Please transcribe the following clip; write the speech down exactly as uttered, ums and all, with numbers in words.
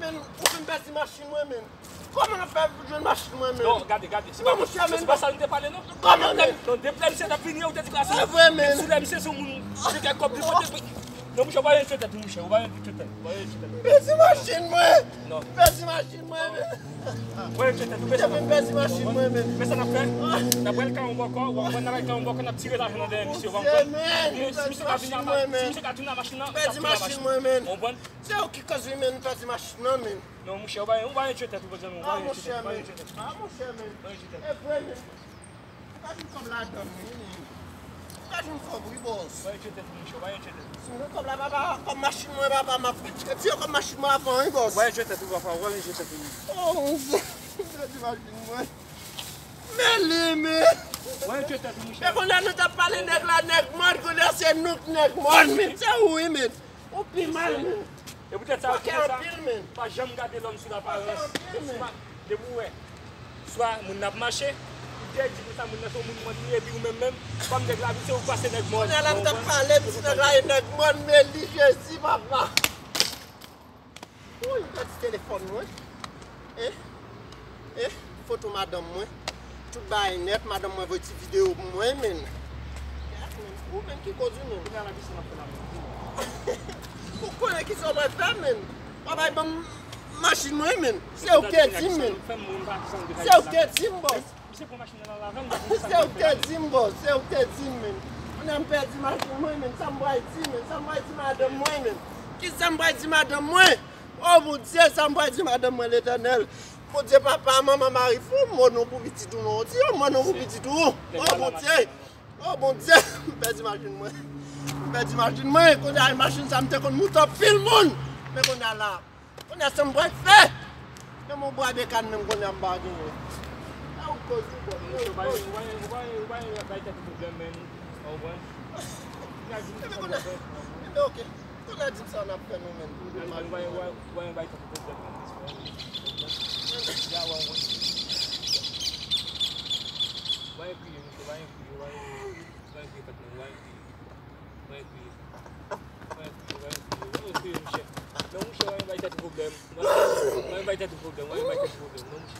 Men, ou fin pèdi machin mwen, men. Kòman n ap fè pou jwenn machin mwen, men? Non, gade, gade. Se pa, non, monchè, men, se pa sa nou te pale, non. Kòman, men? Non, depi lè misye t ap vini, ou te di klase. Se vre, men. Sou lè misye se yon moun, se kèk kòb li pote. Non, monchè, ou pa yon tchwetèt, monchè. Ou pa yon tchwetèt. Ou pa yon tchwetèt. Pèdi machin mwen. Non. Pèdi machin mwen, men. Ou pa yon tchwetèt, ou pèdi machin mwen, men. Pèdi machin mwen, men. Men sa n ap fè? N ap pral kay yon bòkò, w ap pran nan kay yon bòkò, n ap tire lajan nan dèyè misye, w ap konprann? Monchè, men. Si misye ka vini a ma-, si misye ka tounen a machin nan, m ap tounen a machin nan. Pèdi machin mwen, men. Ou konprann? Se ou ki koz wi, men, pèdi machin nan, men. Non, monchè, ou pa, ou pa yon tchwetèt, ou pa yon tchwetèt, ou pa yon tchwetèt. Ah, monchè, men. Ou pa yon tchwetèt. E vre, men. Ou pa jwenn kòb ladan, men. Ou pa jwenn kòb, wi, bòs. Ou pa yon tchwetèt, monchè, ou pa yon tchwetèt. Si m jwenn kòb la, papa, kòb machin mwen, papa, m ap retire kòb machin mwen avan, wi, bòs. Ou pa yon tchwetèt, ou pa, ou pa yon tchwetèt, wi. Oh, monchè, pèdi machin mwen. Men li, men. Ou pa yon tchwetèt, monchè. Men kounye a nou t ap pale nèg la, nèg mòn, kounye a se nou k nèg mòn, men. Se ou, wi, men. Ou pi mal, men. E poutèt sa, e poutèt sa, anpil, men. Pa janm gade lòm sou laparans. Fòkè anpil, men. Depi w wè, swa moun nan ap mache, ou te di konsa moun nan se yon moun mòn li ye, epi ou menm menm, kòm nèg la, se ou k pase nèg mòn. Kounye a la, m t ap pale, m di nèg la e nèg mòn, men li, Jezi, papa. Woy, m pèdi telefòn mwen. Eh? Eh? Foto madanm mwen. Tout bagay nèt, madanm mwen voye ti videyo pou mwen, men. Ou menm ki koz ou menm. Ou konnen ki sa w pral fè, men. W ap bay ban m machin mwen, men. Se ou ki te di m, men. Se ou ki te di m, bòs. Se ou ki te di m, bòs. Se ou ki te di m, men. Kounye a m pèdi machin mwen, men. Sa m pral di, men. Sa m pral di madanm mwen, men. Ki sa m pral di madanm mwen? O Bondye, sa m pral di madanm mwen, Letènèl? Bondye, papa, manman, mari, fè yon mo non pou pitit ou non. Di yon mo non pou pitit ou. O Bondye. O Bondye, m pèdi machin mwen. M pèdi machin mwen. Kounye a machin sa m te konn moute anpil moun. Men kounye a la. Kounye a sa m pral fè? Menm yon bwa bekàn menm kounye a m pa genyen. E ou koz ou koz. Ou pa, ou pa, ou pa, ou pa bay tèt ou pwoblèm, men. Ou konprann? Ebyen kounye a, ebyen oke. Kounye a di m sa n ap fè nou menm. Ou pa, ou pa, ou pa bay tèt ou pwoblèm, men. Ya, ou konprann? Ou pa kriye, mesye, ou pa kriye, ou pa kriye. Ou pa kriye, patnè, ou pa kriye. Ou pa kriye. Ou pa kriye, ou pa kriye, ou pa kriye, monchè. Non, monchè, ou pa bay tèt ou pwoblèm. Ou pa bay tèt ou pwoblèm, ou pa bay tèt ou pwoblèm, non, monchè.